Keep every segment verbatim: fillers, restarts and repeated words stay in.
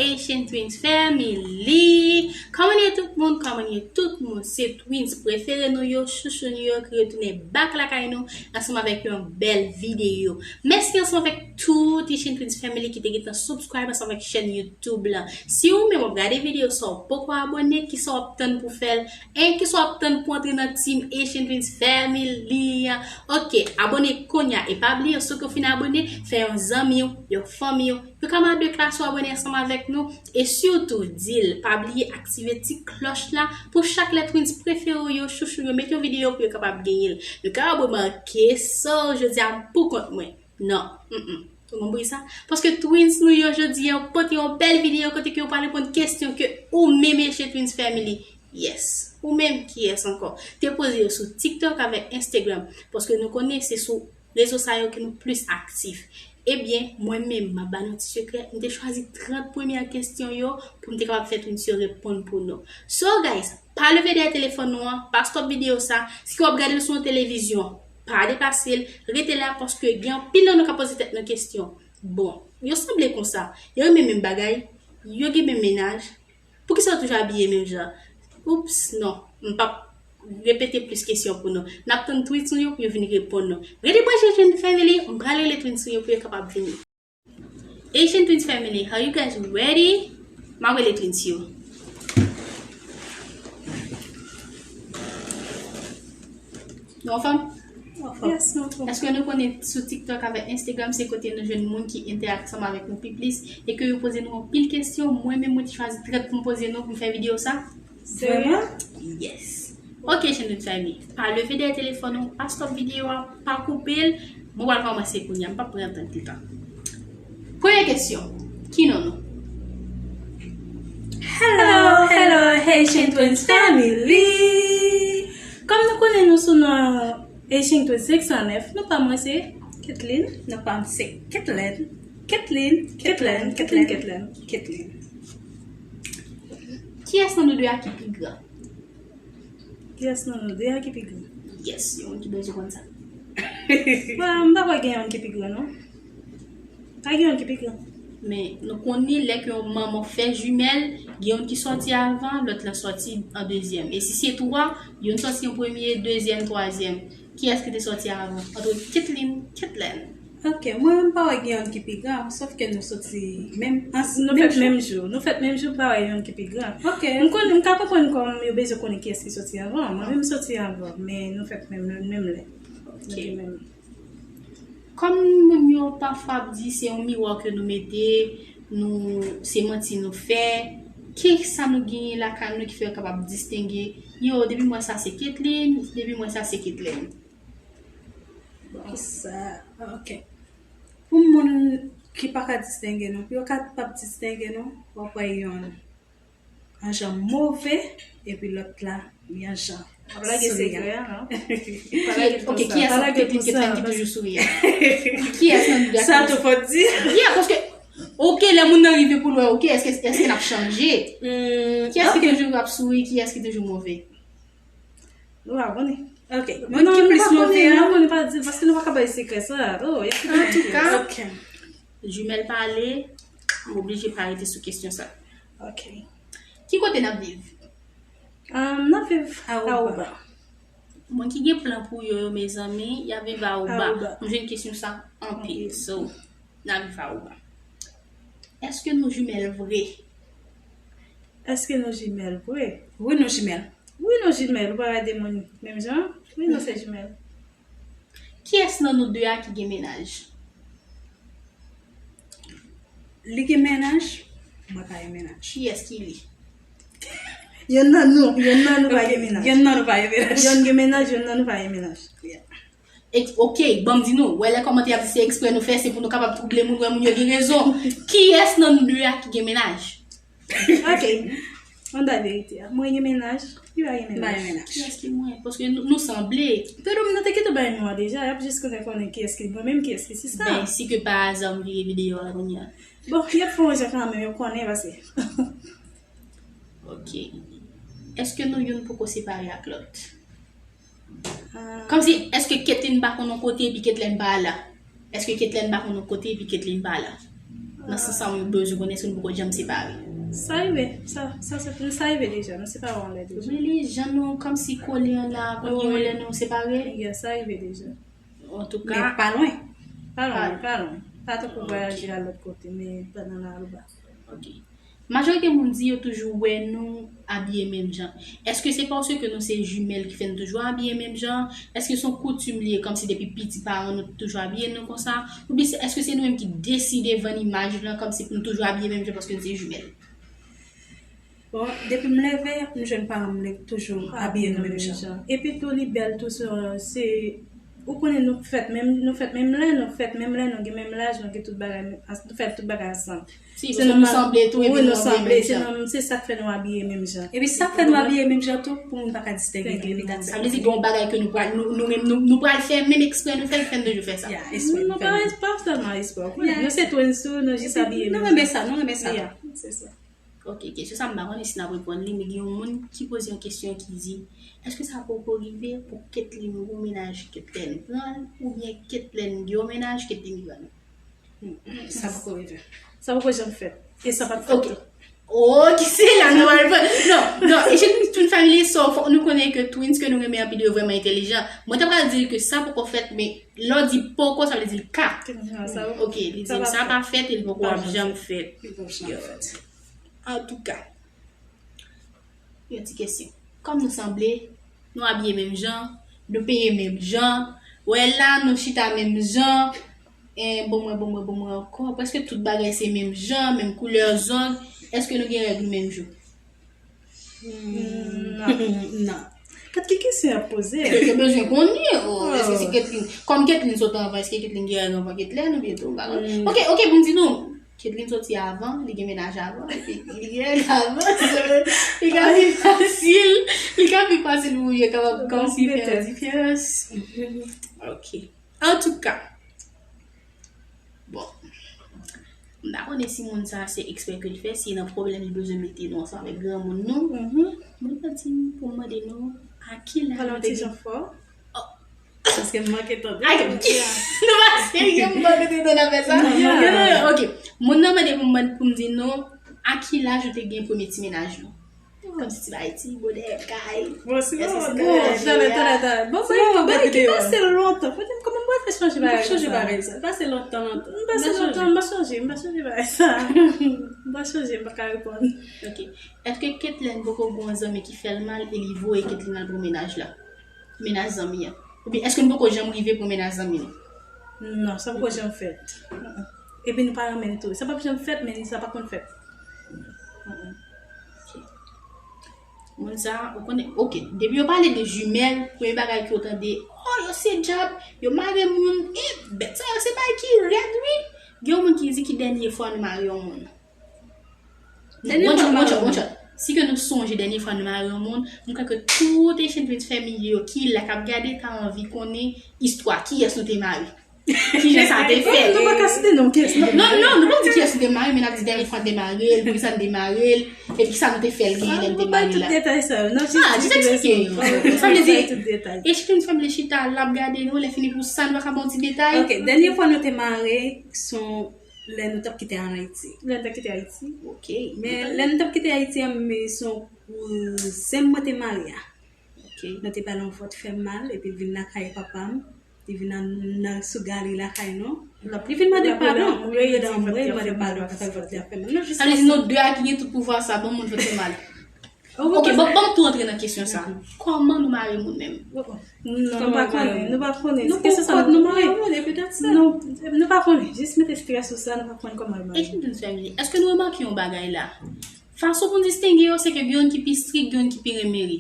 Haitian Twins Family. Kòman ye tout moun? Kòman ye tout moun? Se Twins prefere nou yo, chouchou nou yo ki retounen back lakay nou ansanm avèk yon bèl videyo. Mèsi ansanm avèk tout Haitian Twins Family ki te gentan subscribe ansanm avèk chèn YouTube la. Si ou menm w ap gade videyo sa w poko abòne, kisa w ap tann pou fè l? En, kisa w ap tann pou antre nan Team Haitian Twins Family an? Ok, abòne kounye a e pa bliye, si w fin abòne, fè yon zanmi w, yon fanmi w, yon kamarad de klas ou abòne ansanm avèk nou. E sitou, di l, pa bliye aktive ti klòch la pou chak lè Twins prefere w yo, chouchou yo, met yon videyo pou yo kapab genyen l. Nou kapab remake sa jodi a pou kont mwen. Non, mm, mm. Ou konprann sa? Paske Twins nou yo jodi a pote yon bèl videyo kote ke yo pral reponn kesyon ke ou menm Haitian Twins Family. Yes. Ou menm kiyès ankò? Te poze yo sou TikTok avèk Instagram. Paske nou konnen se sou rezo sa yo ke nou plis aktif. Ebyen, mwen menm, m ap ba nou ti sekrè, m te chwazi trant premyè kesyon yo pou m te kapab fè Twins yo reponn pou nou. So, guys, pa leve dèyè telefòn nou an, pa stop videyo sa. Si ke w ap gade l sou yon televizyon, pa deplase l, rete la paske gen anpil nan nou k ap poze tèt nou kesyon. Bon, yo sanble konsa, yo renmen menm bagay, yo gen menm mennaj, poukisa yo toujou abiye menm jan? Oups, non, m p ap repete plis kesyon pou nou. N ap tann Twins nou yo pou yo vin reponn nou. Rete branche Twins Family, m pral rele Twins nou yo pou yo kapab vini. Haitian Twins Family, are you guys ready? M ap rele Twins yo. Nou anfòm? Anfòm. Yes, nou anfòm. Èske nou konnen sou TikTok avèk Instagram, se kote nou jwenn moun ki entèaksyon avèk nou pi plis e ke yo poze nou anpil kesyon? Mwen menm, mwen te chwazi trant pou m poze nou pou m fè videyo sa. Serye? Vrèman? Yes. Ok, Haitian Twins Family. Pa leve dèyè telefòn ou, pa stop videyo a, pa koupe l. Mwen pral kòmanse kounye a, m p ap pran anpil tan. Premye kesyon, ki non nou? Hello, hello, Haitian Twins Family! Kòm nou konnen nou sou non Haitian Twins senk san nèf, non pa mwen se Ketlin. Non pa m se Ketlen. Ketlin, Ketlin, Ketlin, Ketlin, Ketlin. Kiyès nan nou de a ki pi gran? Kiyès nan nou de a ki pi gran? Yes, yon moun ki bezwen konn sa. Bon, m pa kwè gen yon ki pi gran, non. Pa gen yon ki pi gran. Men, nou konnen lè ke yon manman fè jimèl, gen yon ki sòti avan, lòt la sòti an dezyèm. E si se twa, yon sòti an premye, dezyèm, twazyèm. Kiyès ki te sòti avan? Antre Ketlin, Ketlen. Ok, mwen menm pa wè gen yonn ki pi gran, sòf ke nou sòti menm, an, nou fèt menm jou. Nou fèt menm jou, m pa wè yonn ki pi gran. Ok. M konn, m ka konprann kòm yo bezwen konnen kiyès ki sòti avan. Mwen menm m sòti avan, men nou fèt menm, menm lè. Ok. Nou te menm. Kòm moun yo pafwa ap di se yon miwa ke nou mete, nou, se manti nou fè, kisa nou genyen lakay nou ki fè yo kapab distenge? Yo, depi m wè sa se Ketlin, depi m wè sa se Ketlin. Bon, sa, ok. Pou moun ki pa ka distenge nou, pou yo kapab distenge nou, w ap wè yonn an jan move, epi lòt la, li an jan souriyan. Pa lage sekrè a, non. Pa lage pou sa. Ok, kiyès nan Ketlin, Ketlin ki toujou souriyan? Kiyès nan nou de a ki... Sa tou fò di. Yeah, paske, ok, lè moun nan rive pou l wè, ok, èske, èske n ap chanje? Kiyès ki toujou ap souri, kiyès ki toujou move? Nou pa konnen. Ok. Moun ki plis move a. Non, nou pa konnen, nou pa di, paske nou pa ka bay sekrè sa. Oh, y ap kite. Antouka, ok. Jimèl pale, m oblije pa rete sou kesyon sa. Ok. Ki kote n ap viv? Um, n ap viv Aruba. Aruba. Moun ki gen plan pou yo, yo, mezanmi, y ap viv Aruba. Aruba. M jwenn kesyon sa anpil. Anpil. So, n ap viv Aruba. Èske nou jimèl vre? Èske nou jimèl vre? Wi, nou jimèl. Wi, nou jimèl. Ou pa wè de moun menm jan? Wi, nou se jimèl. Kiyès nan nou de a ki gen mennaj? Li gen mennaj, mwen pa gen mennaj. Kiyès ki li? Yonn nan nou, yonn nan nou pa gen mennaj. Yonn nan nou pa gen mennaj. Yonn gen mennaj, yonn nan nou pa gen mennaj. Yeah. E, ok, ban m di nou, wè lè kòmantè y ap di se eksprè nou fè, se pou nou kapab twouble moun, wè moun yo gen rezon. Kiyès nan nou de a ki gen mennaj? Ok. Ann bay verite a. Mwen gen mennaj, li pa gen mennaj. M pa gen mennaj. Kiyès ki mwen? Paske nou, nou sanble. Tande m, nou te kite bay non an deja, y ap jis konnen konnen kiyès ki mwen menm, kiyès ki sista. Ben, si ke pa aza m vire videyo a kounye a. Bon, y ap fè yon jan kanmenm, yo konnen pase. Ok. Èske nou youn poko separe ak lòt? Ah. Kòmsi, èske Ketlin pa konn yon kote epi Ketlin pa la? Èske Ketlin pa konn yon kote epi Ketlin pa la? Nan sans sa, mwen bezwen konnen si nou poko janm separe. Sa rive, sa, sa, sa, sa rive deja, nou separe yon lè deja. Really? Jan nou kòmsi kole an la, kounye yon lè nou separe? Yeah, sa rive deja. Antouka, men pa lwen. Pa lwen, pa lwen. Pa tankou vwayaje al lòt kote, men pandan la, nou pa. Ok. Majorite moun di yo toujou wè nou abiye menm jan. Èske se paske nou se jimèl ki fè nou toujou abiye menm jan? Èske se yon koutim li ye, kòmsi depi piti paran nou toujou abiye nou konsa? Oubyen se, èske se nou menm ki deside vann imaj lan kòmsi pou nou toujou abiye menm jan paske nou se jimèl? Bon, depi m leve, m jwenn paran m toujou abiye nou menm jan. Epi tou, li bèl tou, se, se Ou konnen nou fèt menm, nou fèt menm lè, nou fèt menm lè, nou gen menm laj, nou gen tout bagay, nou fè tout bagay ansanm. Si, se nou sanble tou, epi nou sanble, se sa k fè nou abiye menm jan. Epi sa k fè nou abiye menm jan tou, pou moun pa ka distenge nou, epi dat sa. Sa vle di gen yon bagay ke nou pral, nou, nou menm, nou, nou pral fè menm eksprè nou fè, ki fè nou toujou fè sa. Yeah, eksprè nou fè. Nou pa, pa sèlman eksprè, ou konnen. Nou se twins tou, nou jis abiye menm jan. Nou renmen sa, nou renmen sa. Yeah, se sa. Ok, kesyon sa m pa konnen si n ap reponn li, men gen yon moun ki poze yon kesyon ki di, èske sa poko rive pou Ketline ou menaj Ketline pran l, oubyen Ketline gen yon menaj, Ketline ki pran l? Sa poko rive. Sa poko janm fèt. E sa p ap fèt tou. Ok, se la nou al pran. Non, non, e se twin family, so fòk nou konnen ke twins ke nou renmen anpil yo vrèman entèlijan. Mwen ta pral di ke sa poko fèt, men lè w di poko, sa vle di l ka. Ok, li di l sa pa fèt e l poko ap janm fèt. Antouka, yon ti kesyon. Kòm nou sanble, nou abiye menm jan, nou peye menm jan, wè la, nou chita menm jan, en, bon mwen, bon mwen, bon mwen ankò, prèske tout bagay se menm jan, menm koulè zong, èske nou gen règ nou menm jou? Non. Gad ki kesyon y ap poze. Yo bezwen konnen, oh, èske se Ketline? Kòm Ketline sot anvan, èske Ketline gen règ anvan Ketline oubyen tou? M pa konn. Ok, ok, pou m di nou, Ketline soti avan, li gen menaj avan, epi li gen règ avan, li ka pi fasil, li ka pi fasil pou yo kapab kòmsi fè yon diferans. Ok. Antouka, bon, m pa konnen si moun sa se eksprè ke l fè, si nan pwoblèm li bezwen mete nou ansanm avèk granmoun nou. Moun nan di m pou m mande nou a ki laj nou te gen. Paske m manke tande. Ay, nou pa serye, m manke tande afè sa. Non, non, non, non. Ok. Moun nan mande pou m, pou m di nou, a ki laj ou te gen premye ti menaj nou? Kòmsi ti bagay ti bonè, kay. Bon, sinon, èske se bon, talè, talè, talè. Bon, bagay ki pase lontan. Fò di m kòman m pral fè chanje bagay sa. M pase lontan, lontan. M pase lontan, m pa chanje, m pa chanje bagay sa. M pa chanje, m pa ka reponn. Ok. Èske Ketline poko gen yon zanmi ki fè l mal e li voye Ketline al pran menaj la? Menaj zanmi an. Oubyen èske nou poko janm rive pran menaj zanmi nou? Non, sa poko janm fèt. Epi nou pa renmen l tou. Sa p ap janm fèt, men sa pa konn fèt. Moun sa, ou konnen, ok, depi yo pale de jimèl, premye bagay ke w tande, oh, yo se djab, yo mare moun, e, bèt sa yo se bagay ki rèd, wi. Gen yon moun ki di ki dènye fwa nou mare yon moun. Dènye fwa nou mare yon moun. Si ke nou sonje dènye fwa nou mare yon moun, m kwè ke tout Haitian Twins Family yo ki la k ap gade ta anvi konnen istwa, kiyès nou te mare. Kijan sa te fèt. Nou pa ka site non kiyès nou te mare. Non, non, nou pa di kiyès nou te mare, men n ap di dènye fwa n te mare l, poukisa n te mare l, epi kisa nou te fè l genyen lè n te mare l la. Ah, jis eksplike yo. Sa vle di, Haitian Twins Family chita la ap gade nou, lè fini pou sa, nou pa ka ba yon ti detay. Ok, dènye fwa nou te mare, se yon Lè nou t ap kite an Ayiti. Lè nou t ap kite Ayiti. Ok. Men lè nou t ap kite Ayiti an, men se yon kouzen m mwen te mare a. Ok. Nou te pale yon fwa, t fè m mal, epi l vin lakay papa m. Li vin nan, nan sou gali lakay nou. Li vin mande padon. Wi, li mande padon, paske l fè mal. Sa vle di nou de a ki gen tout pouvwa sa, bon moun fè mal. Ok, bon, bon, tou antre nan kesyon sa. Kòman nou mare moun menm? Non, nou pa konnen, nou pa konnen. Nou pa konnen, nou pa konnen. Jis mete strès sou sa, nou pa konnen kòman nou mare. Eskize m, Twins Family, èske nou remake yon bagay la? Fason pou n distenge yo, se ke gen youn ki pi strik, gen youn ki pi renmen ri.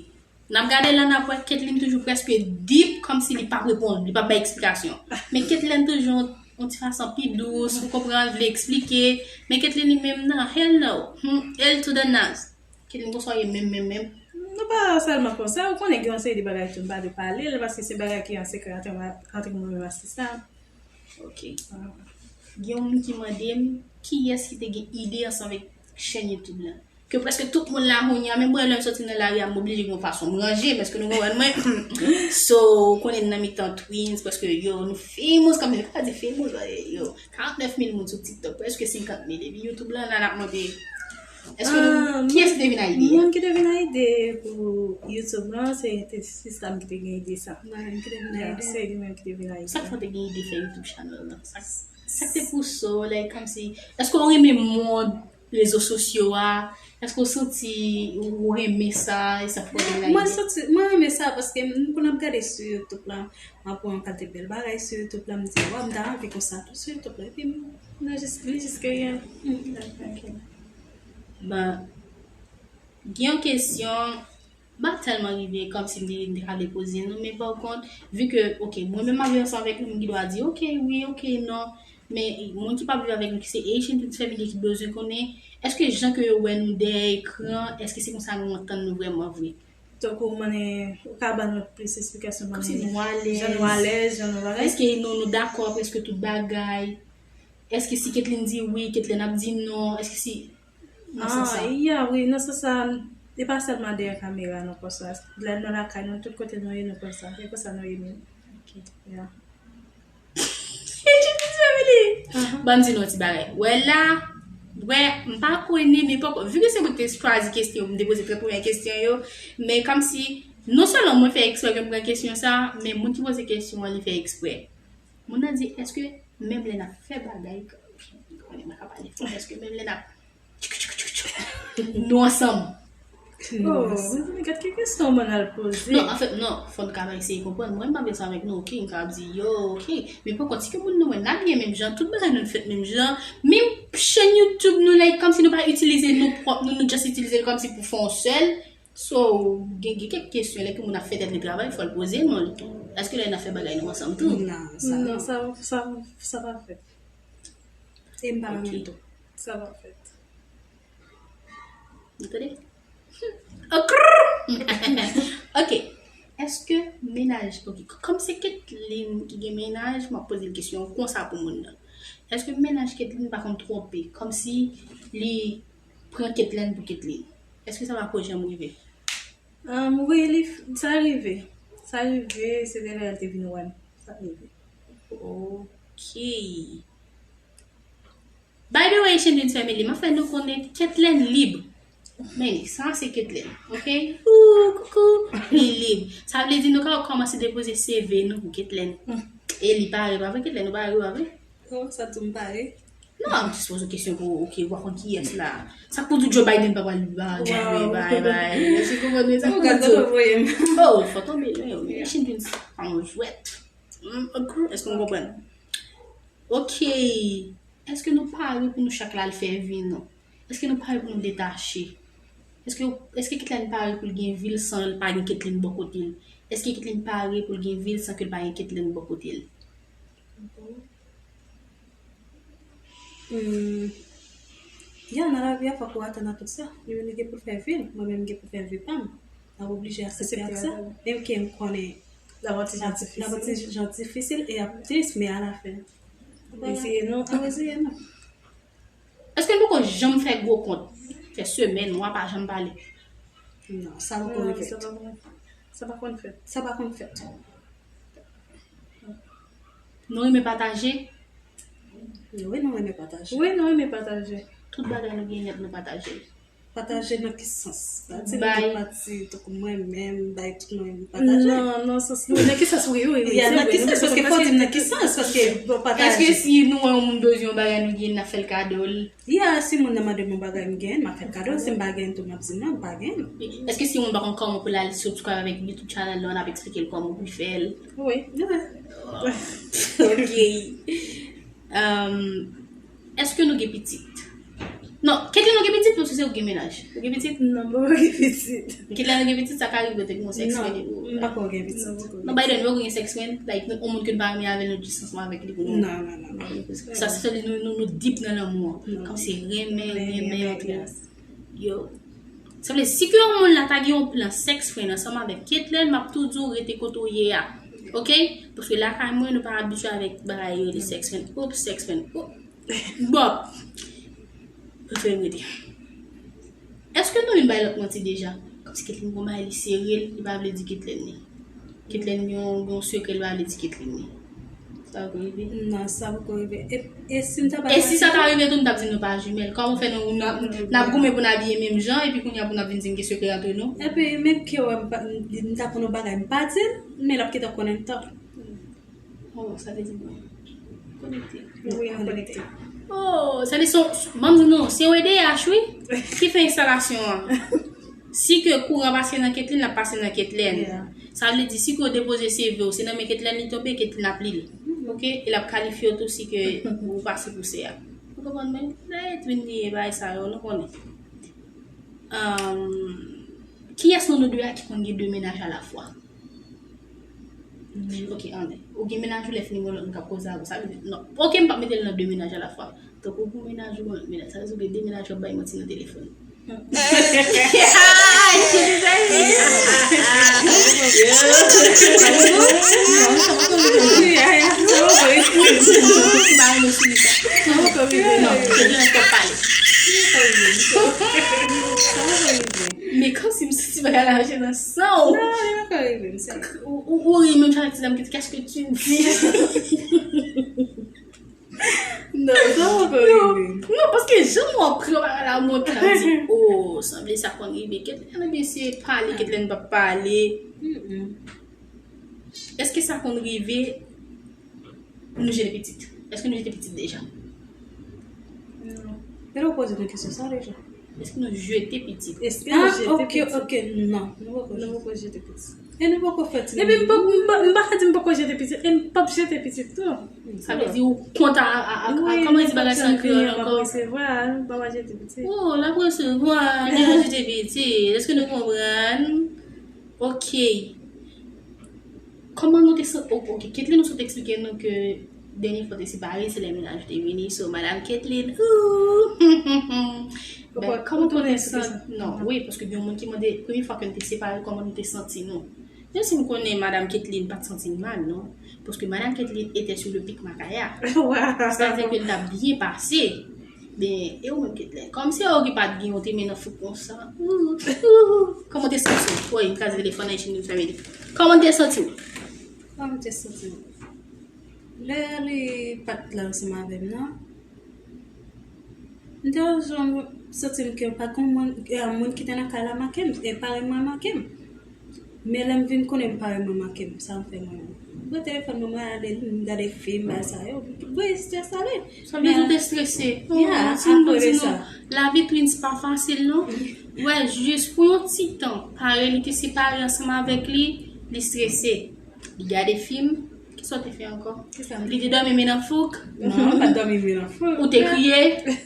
N ap gade la, n ap wè Ketline toujou prèske deep, kòmsi li p ap reponn, li p ap bay eksplikasyon. Men Ketline toujou yon ti fason pi dous, ou konprann, vle eksplike. Men Ketline li menm nan, hell no. Hmm, L to the naz. Ketline konsa w ye menm, menm, menm. Nou pa sèlman konsa, ou konnen gen yon seri de bagay tou m pa dwe pale l, paske se bagay ki an sekrè antre mwen, antre mwen menm ak sista m. Ok. Gen yon moun ki mande m, kiyès ki te gen ide ansanm avèk chèn YouTube lan? ke prèske tout moun la kounye a, menm mwen lè m soti nan lari a, m oblije gen yon fason m ranje, èske nou konprann mwen? So, ou konnen m nan mitan twins, prèske yo, nou famous, kanmenm, yo pa di famous, yo, karannèf mil moun sou TikTok, prèske senkant mil, epi YouTube lan, la, n ap monte. Èske nou, kiyès ki te vin a ide a? Moun ki te vin a ide pou YouTube lan, se te sista m ki te gen ide sa. Mwen menm ki te vin a ide. Se li menm ki te vin a ide. Sa k fè w te gen ide fè YouTube channel lan? Sa, sa k te pouse w, like, kòmsi, èske w renmen mond rezo sosyo a? Èske w santi ou renmen sa, e sa k fè w vin la? Mwen santi, mwen renmen sa paske m konn ap gade sou YouTube la, m ap wè yon kalite bèl bagay sou YouTube la, m di, waw, m ta anvi konsa tou sou YouTube la. Epi m, mwen jis, li jis genyen. Bon, gen yon kesyon, m pa tèlman rive kòmsi m te, m te ka vle poze nou, men pa kont, vi ke, ok, mwen menm m ap viv ansanm avèk nou, m gen dwa di, ok, wi, ok, non. Men moun ki p ap viv avèk nou, ki se Haitian Twins Family ki bezwen konnen, èske jan ke yo wè nou dèyè ekran, èske se konsa nou antann nou vrèman vre? Donk, ou mande, ou ka ban nou plis esplikasyon, kòmsi nou alèz, jan nou alèz, jan nou bagay? Èske nou, nou dakò prèske tout bagay? Èske si Ketline di wi, Ketline ap di non? Èske si, nan sans sa? Ah, yeah, wi, nan sans sa, e pa sèlman dèyè kamera, non, konsa. Lè nou lakay nou, tout kote nou ye, nou konsa. E konsa nou ye menm. Ok. Yeah. Ban m di nou yon ti bagay. Wè la, wè, m pa konnen, men poko, vi ke se mwen ki te chwazi kesyon, m te poze trè premyè kesyon yo, men kòmsi, non sèlman mwen fè eksprè ke m pran kesyon sa, men moun ki poze kesyon an, li fè eksprè. Moun nan di, èske menm lè n ap fè bagay, konnen mwen ka pale fò, èske menm lè n ap nou ansanm. Oh, mezanmi, gad ki kesyon moun al poze. Non, anfèt, non, fò n ka eseye konprann. Mwen, m ap ansanm avèk nou, ok, m ka ap di, yo, ok. Men poko, si ke moun nan wè n abye menm jan, tout bagay nou fèt menm jan, menm chèn YouTube nou, like, kòmsi nou pa itilize nou pwòp nou, nou just itilize l kòmsi pou fè yon sèl. So, gen, gen kèk kesyon, lè ke moun ap fè tèt li travay, fò l poze, non, èske lè n ap fè bagay nou ansanm tou? Non, sa, non, sa, sa, sa pa fèt. E m pa renmen l tou. Sa pa fèt. Ou tande? Ok. Èske mennaj, ok, kòm se Ketline ki gen mennaj, m ap poze l kesyon konsa pou moun nan. Èske mennaj Ketline pa konn twonpe? Kòmsi li pran Ketline pou Ketline. Èske sa pa ko janm rive? Um, wi, li, sa rive. Sa rive, se te lè l te vin wè m. Sa rive. Ok. By the way, Shendrine Family, m ap fè nou konnen Ketline lib. Men, sa se Ketline, ok? Ooh, coucou. Li lib. Sa vle di nou ka kòmanse depoze C V nou pou Ketline. E li pare, pa vre, Ketline, ou pare, pa vre? Oh, sa tou m pare. Non, m jis poze w kesyon pou, ok, w pa konn kiyès la. Sa k pou di Joe Biden pa pral bay, bay, bay. Èske w konprann sa k pou di? Oh, fò tonbe, men, men, Shendrine, se pa yon jwèt. Hmm, ok, èske nou konprann? Ok. Èske nou pare pou nou chak la al fè vi nou? Èske nou pare pou nou detache? Èske, èske Ketline pare pou l gen vi l san l pa gen Ketline bò kote l? Èske Ketline pare pou l gen vi l san ke l pa gen Ketline bò kote l? Hmm. Ya, nan lavi a, fòk ou atann a tout sa. Li menm li gen pou l fè vi l, mwen menm m gen pou fè vi pa m. N ap oblije aksepte ak sa. Menm ke m konnen l ap yon ti jan difisil e ap tris, men alafen, rezeye nou, an rezeye nou. Èske n poko janm fè gwo kont? Fè semèn, mwa, pa janm pale? Non, sa poko rive. Sa pa konn fèt. Sa pa konn fèt. Nou renmen pataje? Wi, nou renmen pataje. Wi, nou renmen pataje. Tout bagay nou genyen, nou pataje. Pataje nan ki sans? Pati nou bay pati, tankou mwen menm, bay tout mwen pataje? Non, nan sans, wi, nan ki sans, wi, wi, wi. Ya, nan ki sans, paske fò di m nan ki sans, paske bon, pataje. Èske si nou wè yon moun bezwen yon bagay nou genyen, n ap fè l kado l? Ya, si moun nan mande m yon bagay m genyen, m ap fè l kado l. Si m pa genyen tou, m ap di non, m pa genyen. Èske si yon moun pa konn kòman pou l al subscribe avèk YouTube channel la, n ap eksplike l kòman pou l fè l? Wi. Ok. Um, èske nou gen pitit? Non, Ketline, ou gen pitit, paske se ou gen mennaj. Ou gen pitit? Non, mwen pa gen pitit. Ketline, ou gen pitit, sa ka rive te gen yon sex friend epi ou. Non, m pa ko gen pitit. Non, by the way, nou gen sex friend, like, nou, yon moun ke nou pa renmen avè l, nou jis ansanm avèk li pou nou. Non, non, non, non. Sa, se nou, nou, nou deep nan lanmou an. Kòmsi renmen, renmen, renmen. Yo. Sa vle, si ke yon moun la ta gen yon plan sex friend ansanm avèk Ketline, m ap tou di w rete kote w ye a. Ok? Paske lakay mwen, nou pa abitye avèk bagay yo, le sex friend. Oups, sex friend. Oups. Bon. Prefere m rete. Mwen menm bay lòt manti deja. Kòmsi Ketline gon bagay li sere l, li pa vle di Ketline li. Ketline gen yon, gen yon sekrè, li pa vle di Ketline li. Sa poko rive? Non, sa poko rive. E, e si m ta bay manti? E si sa ta rive tou, m t ap di nou pa jimèl. Kòman fè nou, n ap, n ap goumen pou n abiye menm jan, epi kounye a pou n ap vin di m gen sekrè antre nou? Epi, men ke wè, m pa, m, m ta konn yon bagay, m pa di l, men l ap gentan konnen tan. Oh, sa vle di mwen konekte. Wi, nou konekte. Oh, sa vle son, ban m di nou, se O E D H, wi, ki fè enstalasyon an. Si ke kouran pase nan Ketline, l ap pase nan Ketline. Yeah. Sa vle di, si ke w depoze C V w, se nan men Ketline li tonbe, Ketline ap li l. Ok? E l ap kalifye w tou si ke ou pase pou C A. Ou konprann mwen? Nan Edwin li ye, bagay sa yo, nou konnen. Ahn, kiyès nan nou de a ki konn gen de mennaj alafwa? Ok, ann. Ou gen mennaj ou, lè fini, gon lòt moun k ap koze avè w. Sa vle di, non. Ok, m p ap mete l nan de mennaj alafwa. Tankou ou gen mennaj ou, gon lòt mennaj. Sa vle di ou gen de mennaj w ap bay manti nan telefòn. Non, se de nan kòk pale. Men kòmsi m santi bagay la rache nan san w. Non, li poko rive m, sè. Ou, ou, ou ri menm jan ak ti dam ki di, qu'est-ce que tu dis? Non, sa poko rive m. Non, paske jan w ap pran bagay la, mwen ta di, oh, sanble sa konn rive. Ketline, ebyen, se pale, Ketline p ap pale. Mm-mm. Èske sa konn rive nou jete pitit? Èske nou jete pitit deja? Non. Fè nou poze nou kesyon sa deja. Èske nou jete pitit? Èske nou jete pitit? Ah, ok, ok, non. Nou poko jete pitit. E nou poko fè ti... Epi m poko, m pa, m pa ka di m poko jete pitit, e m p ap jete pitit tou. Sa vle di ou kont a, a, a, a, kòman di bagay sa an kreyòl ankò? Wi, m p ap resevwa, m p ap jete pitit. Oh, l ap resevwa, nèg la jete pitit. Èske nou konprann? Ok. Kòman nou te san-, o-, ok, Ketline, ou sot eksplike nou ke dènye fwa te separe, se lè mennaj te vini, so, madam Ketline, ooh, ben, kòman nou te santi? Non, wi, paske gen yon moun ki mande, premye fwa ke nou te separe, kòman nou te santi nou? Menm si m konnen madam Ketline pa t santi l mal, non, paske madam Ketline était sur le pic Makaya. Wow. Sètadi ke l t ap byen pase. Ben, e ou menm, Ketline? Kòm se ou ki pa t gen, ou te men nan fouk konsa. Ooh, ooh. Kòman te santi w? Woy, m kraze telefòn nan, Echine vin fèmen li. Kòman te santi w? Kòman te santi w? Lè li pa t la ansanm avè m nan, m te janm santi m ke pa t gon moun, e, moun ki te nan kay la manke m, e parèy mwen manke m. Men lè m vin konnen m parèy mwen manke m, sa m fè mwen? M pran telefòn mwen, mwen ale, m gade fim, bagay sa yo. Voye estrès ale. Sa vle di ou te strese. Oh, si m pou di nou, lavi twins pa fasil, non. Wè, jis pou yon ti tan, parèy li te separe ansanm avèk li, li strese. Li gade fim. Kisa w te fè ankò? Kisa m te fè? Li te dòmi men nan fouk. Non, m pa t dòmi men nan fouk. Ou te kriye?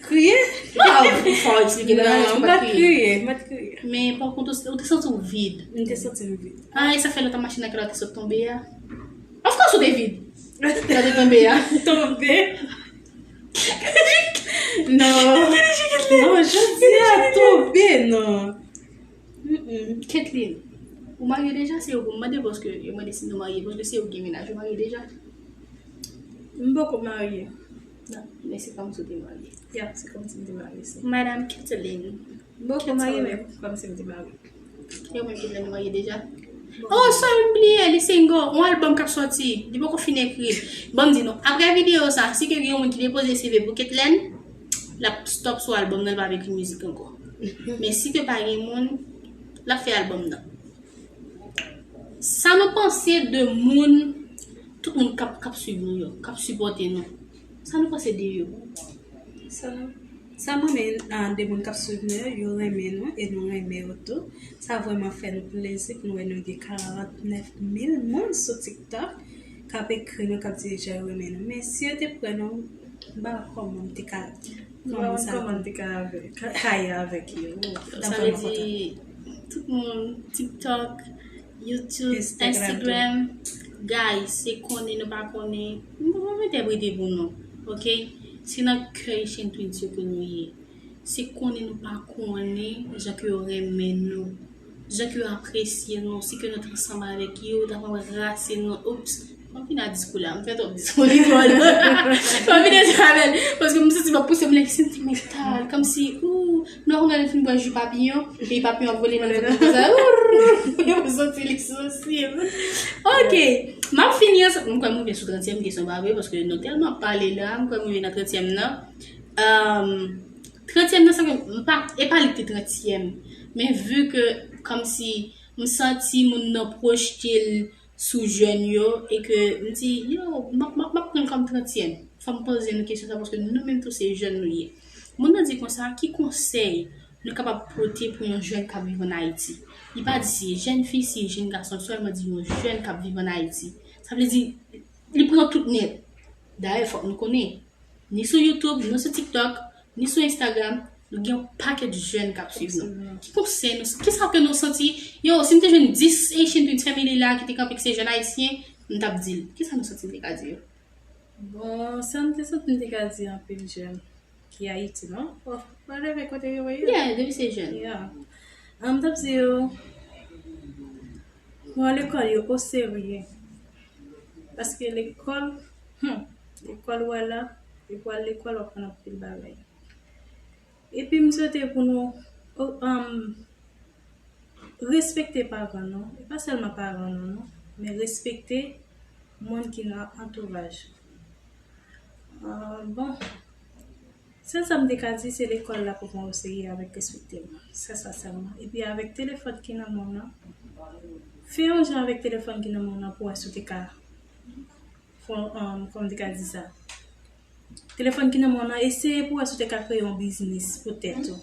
Kriye? Non, fò w eksplike bagay la, ou pa t kriye. Non, m pa t kriye, m pa t kriye. Men pa kont, ou, ou te santi w vid. M te santi m vid. Ah, e sa fè lè w t ap mache nan kay la, w te sot tonbe a? Of course ou te vid. Lè w te tonbe a. Tonbe? Non. Non, jodi a tonbe, non. Mm-mm. Ketline, ou marye deja? Se yo pou m mande, paske yo mande si nou marye, paske se yo ki gen mennaj. Ou marye deja? M poko marye. Non, men se kòmsi w te marye. Ya, se kòmsi m te marye, se. Madam Ketline. M poko marye, men kòmsi m te marye. Yo menm Ketline, nou marye deja? Bon. Oh, sorry, m bliye, li single. Yon album k ap sòti. Li poko fin ekri. Bon, m di nou, apre videyo sa, si ke gen yon moun ki depoze C V pou Ketline, l ap stop sou album nan, li pa vle ekri mizik ankò. Men si ke pa gen moun, l ap fè album nan. Sa nou panse de moun, tout moun k ap, k ap swiv nou yo, k ap sipòte nou? Sa nou panse de yo? Sa nou, sa m renmen, ah, de moun k ap swiv nou yo, yo renmen nou e nou renmen yo tou. Sa vrèman fè nou plezi pou nou wè nou gen karannèf mil moun sou TikTok k ap ekri nou, k ap di deja yo renmen nou. Men si yo te pran nou, m pa wè kòman m te ka kòmanse kòman m te ka avè-, ka, ka ye avèk yo. Sa vle di, tout moun, TikTok, YouTube, Instagram, Instagram. Guys, se konnen nou pa konnen. M pa, pa entèprete pou nou, ok? Se nan kè Echine Twins yo ke nou ye. Se konnen nou pa konnen jan ke yo renmen nou, jan ke yo apresye nou, si ke nou t ansanm avèk yo, yo t ap anbrase nou. Oops, M fin a diskou la, m fè twòp diskou li twò long. M fin a diskou avè l, paske m santi m ap pouse m lè sentimental, kòmsi, ou, m la konn gade fim bwè ji papiyon, epi papiyon ap vole nan zòn konsa. Ou santi li sansib. Ok, m ap fini ansanm. M kwè m rive sou trantyèm kesyon, pa vre, paske nou tèlman ap pale la, m kwè m rive nan trantyèm nan. Um, trantyèm nan, sa ke m pa, e pa li ki te trantyèm, men vi ke, kòmsi, m santi moun nan pwojte l sou jèn yo, e ke m di, yo, m ap, m ap, m ap pran l kòm trantyèm. Fò m poze nou kesyon sa, paske nou menm tou se jèn nou ye. Moun nan di konsa, ki konsèy nou kapab pote pou yon jèn k ap viv ann Ayiti? Li pa di si e jèn fi, si e jèn gason, li sèlman di yon jèn k ap viv ann Ayiti. Sa vle di, li pran tout nèt. Dayè, fòk nou konnen, ni sou YouTube, ni sou TikTok, ni sou Instagram, nou gen yon pakèt jèn k ap swiv nou. Ki konsèy nou, kisa ke nou santi? Yo, si m te jwenn dis Haitian Twins Family la ki te kanpe k se jèn ayisyen, m t ap di l. Kisa nou santi m te ka di yo? Bon, sa m te santi m te ka di anpil jèn ki Ayiti, non? Oh, pa leve kote yo ye. Yeah, depi se jèn. Yeah. Ah, m t ap di yo, pran lekòl yo oserye. Paske lekòl, hmm, lekòl w al la, depi w al lekòl, w aprann anpil bagay. Epi m swete pou nou, o, um, respekte paran nou. E pa sèlman paran nou, non, men respekte moun ki nan antouraj. Ah, bon, sèl sa m te ka di, se lekòl la pou pran oserye avèk respekte moun. Se sa sèlman. Epi avèk telefòn ki nan men w nan, fè yon jan avèk telefòn ki nan men w nan pou wè si w te ka fè, um, kòman m te ka di sa? Telefòn ki nan men w nan, eseye pou wè si w te ka kreye yon biznis pou tèt ou.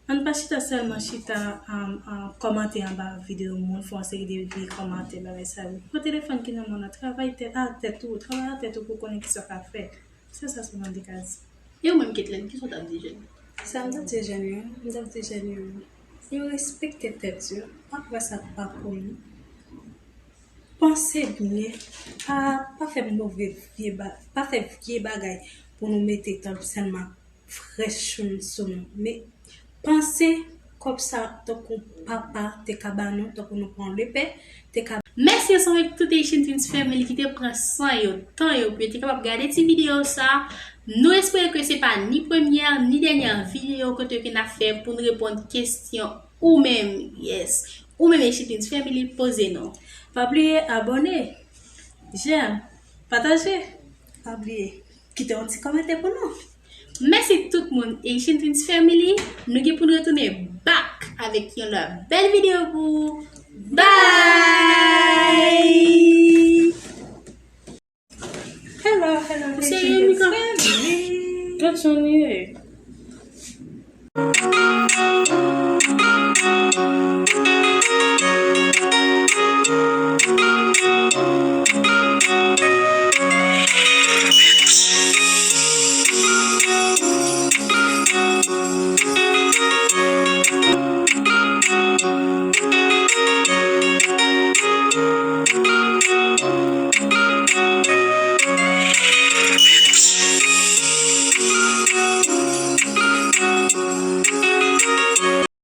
Ann pa chita sèlman chita, um, um, kòmante anba videyo moun, fè yon seri de vye kòmantè, bagay sa yo. Pran telefòn ki nan men w nan, travay tèt, a tèt ou, travay a tèt ou pou w konnen kisa w ka fè. Se sa sèlman m te ka di. E ou menm, Ketlen, kisa w t ap di jèn? Sa m t ap di jèn yo, m t ap di jèn yo, yo respekte tèt yo, pa pran sa k pa pou yo. Panse byen, pa, pa fè move vye ba-, pa fè vye bagay pou nou mete tan sèlman frèch sou, sou nou. Men panse kòb sa tankou papa te ka ba nou, tankou nou pran lepè, te ka. Mèsi ansanm avèk tout Haitian Twins Family ki te pran san yo, tan yo, pou yo te kapab gade ti videyo sa. Nou espere ke se pa ni premyè, ni dènyè videyo kote ke n ap fè pou n reponn kesyon ou menm. Yes. Ou menm Haitian Twins Family, poze nou. Pa bliye abòne, jèm, pataje. Pa bliye kite yon ti kòmantè pou nou. Mèsi tout moun, Haitian Twins Family. Nou gen pou n retounen back avèk yon lòt bèl videyo pou ou. Bye! Hello, hello, Haitian Twins Family. Gad jan li ye.